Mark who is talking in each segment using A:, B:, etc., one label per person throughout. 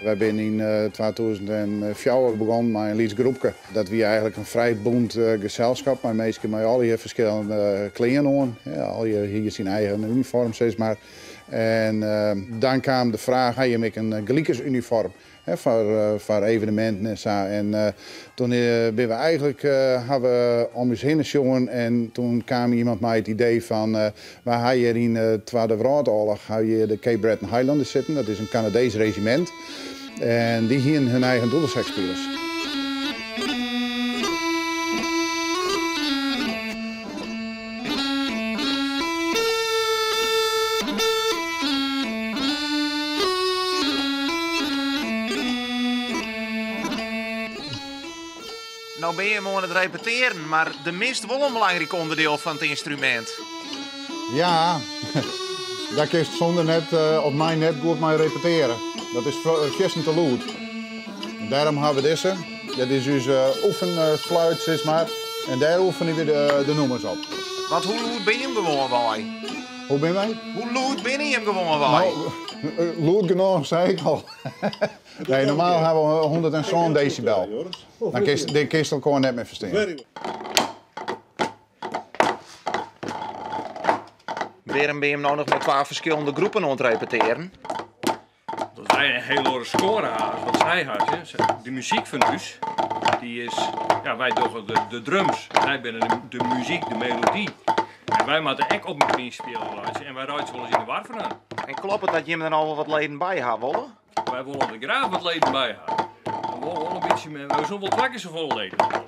A: Wy binne yn 2004 begûn mei in lyts groepke. Dat wie eigentlik in frij bûnt geselskap mei minsken mei allegear ferskillende klean oan. Allegear hie syn eigen unifoarm, sis mar. En dan kaam de fraach, ha jim ek in gelikens unifoarm foar eveneminten en sa. En toen binne we eigentlik, ha we om ús hinne sjoen en toen kaam iemand mei it idee fan, wy ha hjir yn de Twadde Wrâldoarloch ha hjir de Cape Breton Highlanders sitten, dat is in Kanadees rezjimint. En dy hienen hun eigen doedelsekspilers.
B: No bin je oan it repetearen, mar der mist wol in belangryk ûnderdiel fan it ynstrumint.
A: Ja, dêr kinst sûnder net of mei net goed mei repeteare. Dat is fierstente lûd. Dêrom ha we dizze. Dat is ús oefenfluit, sis mar. En dêr oefenje we de nûmers op.
B: Want hoe lûd binne jim gewoanwei?
A: Hoe binne wy?
B: Hoe lûd binne jim gewoanwei?
A: No, lûd genôch, sei ik al. Nee, normaal ha we 107 desibel. Dan kinst, dan kinst elkoar net mear ferstean.
B: Wêrom binne jim no noch mei twa ferskillende groepen oan it repetearen?
C: Dat wy in hiel oare skoare ha as wat sy ha. De muzyk fan ús, dy is, ja, wy dogge de drums, sy binne de muzyk, de melody. En wy moatte ek op mekoar ynspylje reitsje en wy reitsje wolris yn de war fan har.
B: En kloppet dat jim der no wol wat leden by ha wolle?
C: Wy wolle der graach wat leden by ha. We wolle wol in bytsje mear, we soene wol twa kear safolle leden ha wolle.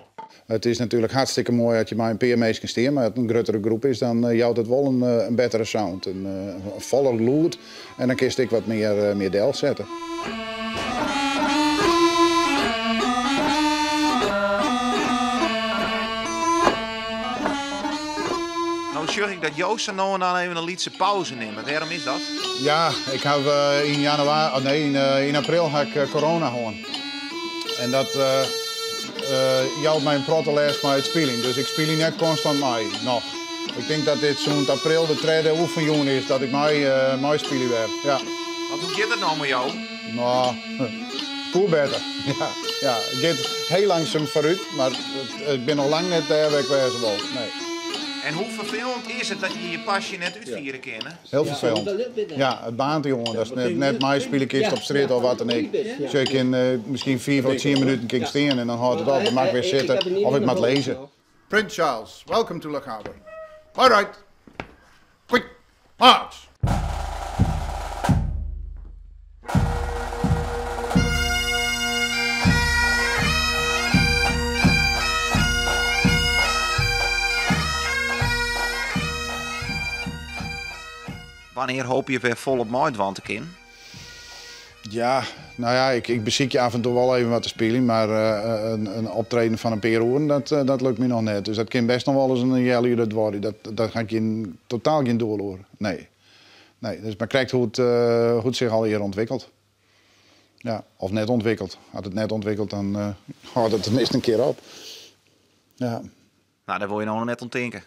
A: It is natuerlik hartstikke moai as je mei in pear minsken stean, mar as it in gruttere groep is, dan jout it wol in bettere sound, in foller lûd en dan kinst ek wat mear delsette.
B: No sjoch ik dat jo sa no en dan even in lytse pauze nimme. Wêrom is dat?
A: Ja, ik haw yn januari, oh nee, yn april ha ik corona hân. En dat jout my in protte lêst mei it spyljen. Dus ik spylje net konstant mei, noch. Ik tink dat dit sûnt april de tredde oefenjûn is dat ik meispylje wer. Ja.
B: Want hoe giet it no mei jo?
A: No, koe better. Ja, ja, it giet hiel langsum foarút, mar ik bin noch lang net dêr wêr't ik wêze wol. Nee.
B: En hoe ferfelend is it dat je je pasje net útfiere kinne?
A: Hiel ferfelend. Ja, it baarnt dy oan datst net meispylje kinst op strjitte of wat dan ek. Sjoch, ik kin miskien fiif of tsien minuten kin ik stean en dan hâldt it op. Dan moat ik wer sitte of ik moat lizze. Prins Charles, welcome to Lochaber. All right, quick, march!
B: Wannear hoopje je wer folop meidwaan te kinnen?
A: Ja, no ja, ik besykje af en toe wol even wat te spyljen, mar in optreden fan in pear oeren, dat lukt my noch net. Dus dat kin bêst noch wolris in healjier duorje. Dat ha ik gjin, totaal gjin doel oer. Nee. Nee, dus mar krekt hoe't it sich allegear ûntwikkelt. Ja, of net ûntwikkelt. As it net ûntwikkelt, dan hâldt it teminsten in kear op. Ja.
B: No, dêr wol je no noch net oan tinke.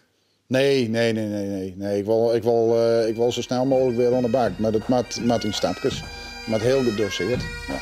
A: Nee, nee, nee, nee, nee. Nee, ik wol sa snel mooglik wer oan de bak. Mar dat moat yn stapkes. Moat hiel gedoseard. Ja.